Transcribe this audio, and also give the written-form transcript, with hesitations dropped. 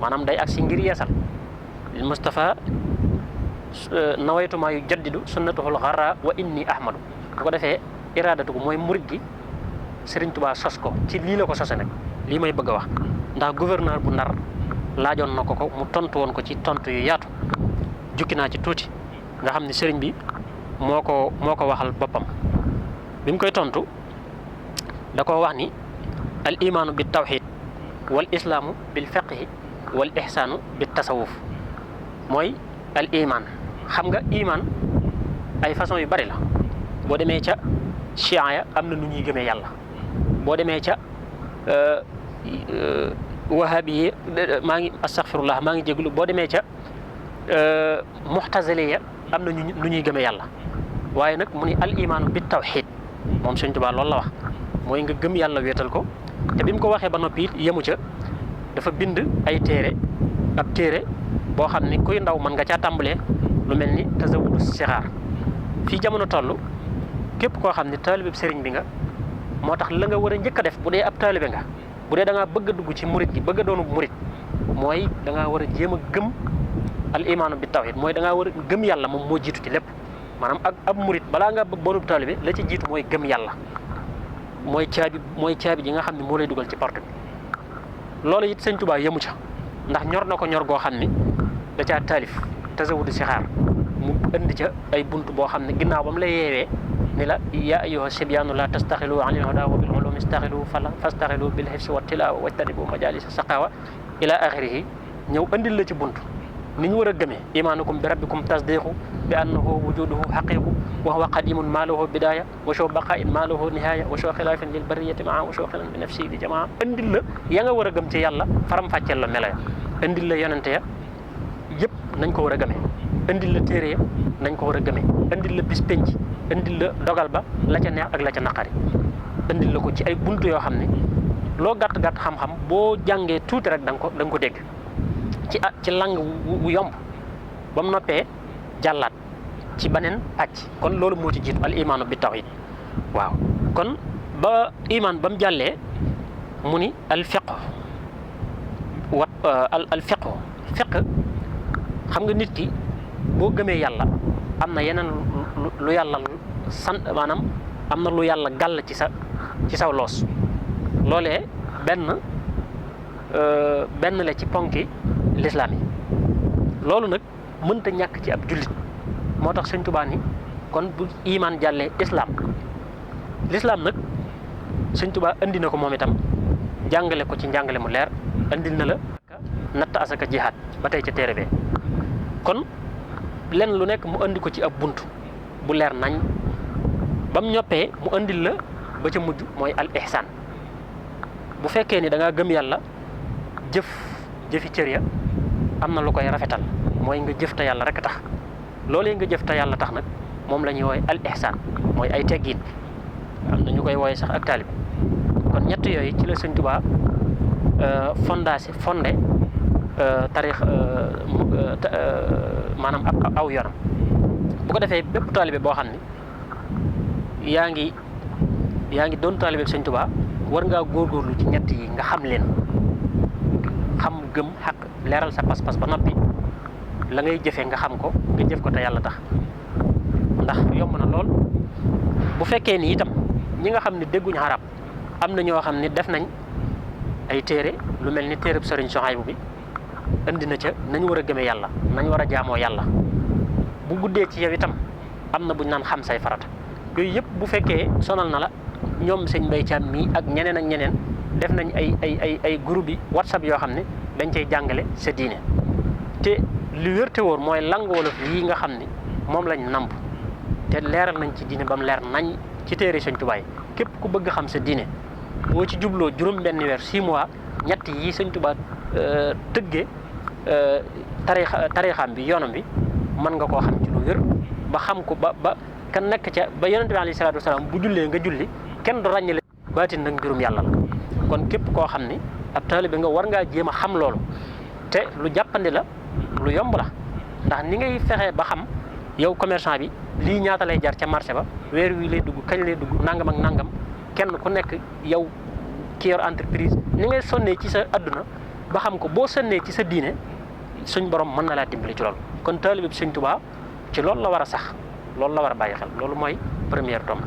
maanaam day agsi ngir yeesal lil Mustafa nawaytu maa yu jaddidu sunnatuhul xarra wa inni ahmadu. bu ko defee iraadatu ko mooy murid gi Sëriñ Tuubaa sos ko ci lii la ko sose nag lii may bëgg a wax ndax gouverneur bu Ndar laajoon na ko mu tontu woon ko ci tontu yu yaatu jukki naa ci tuuti nga xam ne sëriñ bi moo ko waxal boppam bi mu koy tontu da koo wax ni al imaanu bi tawxid wal islaamu bil fiqhi wal ihsaanu bi tasawuf mooy al iman xam nga iman ay façon yu bari la boo demee ca chian ya am na nu ñuy gëmee yàlla boo demee ca wahabi yi maa ngi astaghfirullah maa ngi jéglu boo demee ca muxtazili ya am na nu ñuy gëmee yàlla waaye nag mu ni al imaanu bi tawxid moom Sëñ Tuubaa loolu la wax mooy nga gëm yàlla wéetal ko te bi mu ko waxee ba noppi it yemu ca dafa bind ay téere ab téere boo xam ni kuy ndaw mën nga caa tàmbalee lu mel ni tasawudu sixaar fii jamono toll képp koo xam ni taalibe sëriñ bi nga moo tax la nga war a njëkk a def bu dee ab taalibe nga bu dee da ngaa bëgg a dugg ci murit gi bëgg a doonu murit mooy da ngaa war a jéem a gëm al imaanu bi tawhid mooy da ngaa war a gëm yàlla moom moo jiitu ci lépp maanaam ak ab murit balaa nga bonub taalibe la ci jiitu mooy gëm yàlla mooy caabi ji nga xam ne moo lay dugal ci porte bi loolu it Sëñ Tuubaa yemu ca ndax ñor na ko ñor goo xam ni da caa taalif tasawudu sixaar mu indi ca ay bunt boo xam ne ginnaaw ba mu lay yeewee ni la yaa ayyuha sibyaanu la tastaxilu anil huda wa bil ulumi staxilu fastaxilu bil hifsi wa tilaawa wajtanibu majalisa saqawa ila axirihi ñëw andil la ci bunt ni ñu war a gëmee imaanukum bi rabbikum tasdiqu bi annahu wujuduhu xaqiqu wa huwa qadimun maa lahu bidaya wa show baqain maa lahu nihaya wa show xilaafin lil bariyati maa wa show xilan bi nafsi di jamaa andil la ya nga war a gëm ci yàlla faram fàcceel la melo ya andil la yonente ya yëpp nañ ko war a gëmee andil la téere ya nañ ko war a gëmee andil la bis penc andil la dogal ba la ca neex ak la ca naqari andil la ko ci ay buntu yoo xam ne loo gàtt-gàtt xam-xam boo jàngee tuuti rek da nga ko dégg ci lang wu yomb ba mu noppee jàllaat ci beneen pàcc kon loolu moo ci jiitu al imaanu bi tawhid waaw kon ba imaan ba mu jàllee mu ni al fiqh al fiqh xam nga nit ki boo gëmee yàlla am na yeneen lu yàlla maanaam am na lu yàlla gàll ci saw loos loolee benn la ci ponki lislaam yi loolu nag mënta ñàkk ci ab jullit moo tax Sëñ Tuubaa ni kon bu imaan jàllee lislaam nag Sëñ Tuubaa indi na ko moom itam jàngale ko ci njàngale mu leer andil na la natt asaka jihaad ba tey ca téere bee kon lenn lu nekk mu andi ko ci ab bunt bu leer nañ ba mu ñoppee mu andil la ba ca mujj mooy al ihsaan bu fekkee ni da ngaa gëm yàlla jëfi cër ya am na lu koy rafetal mooy nga jëf te yàlla rek tax loolee nga jëf te yàlla tax nag moom la ñuy wooye al ihsaan mooy ay teggiin am na ñu koy wooye sax ak taalib kon ñett yooyu ci la Sëñ Tuubaa fondé tarix maanaam aw yoonam bu ko defee bépp taalibe boo xam ni yaa ngi doon taalibe Sëñ Tuubaa war ngaa góorgóorlu ci ñett yi nga xam leen xam gëm xaq leeral sa pas-pas ba noppi la ngay jëfee nga xam ko nga jëf ko te yàlla tax ndax yomb na lool bu fekkee ni itam ñi nga xam ne dégguñu arab am na ñoo xam ne def nañ ay téere lu mel ni téereb Sëriñ Suhaybu bi indi na ca nañu war a gëmee yàlla nañ war a jaamoo yàlla bu guddee ci yow itam am na buñ naan xam say farata yooyu yëpp bu fekkee sonal na la ñoom sëñ Mbay Caam mii ak ñeneen ak ñeneen def nañ ay groupe yi WhatsApp yoo xam ne dañ cay jàngale sa diine te li wér te wóor mooy lang wolof yii nga xam ni moom lañ namp te leeral nañ ci diine ba mu leer nañ ci téere Sëñ Tuubaa yi képp ku bëgg xam sa diine boo ci jubloo juróom benn weer 6 mois ñett yi Sëñ Tuubaa tëggee tarixaam bi yoonam bi mën nga koo xam ci lu wér ba xam ko ba ka nekk ca ba yonente bi alayhi salaatu wasalaam bu jullee nga julli kenn du ràññale baatin nag mbirum yàlla la kon képp koo xam ni ab taalibe nga war ngaa jéem a xam loolu te lu jàppandi la lu yomb la ndax ni ngay fexee ba xam yow commerçant bi lii ñaata lay jar ca marché ba weer wi lay dugg kañ lay dugg nangam ak nangam kenn ku nekk yow ki yor entreprise ni ngay sonnee ci sa adduna ba xam ko boo sënnee ci sa diine suñ borom mën na laa dimbali ci loolu. kon taalibe bi Sëñ Tuubaa ci loolu la war a sax loolu la war a bàyyi xel loolu mooy première tombe.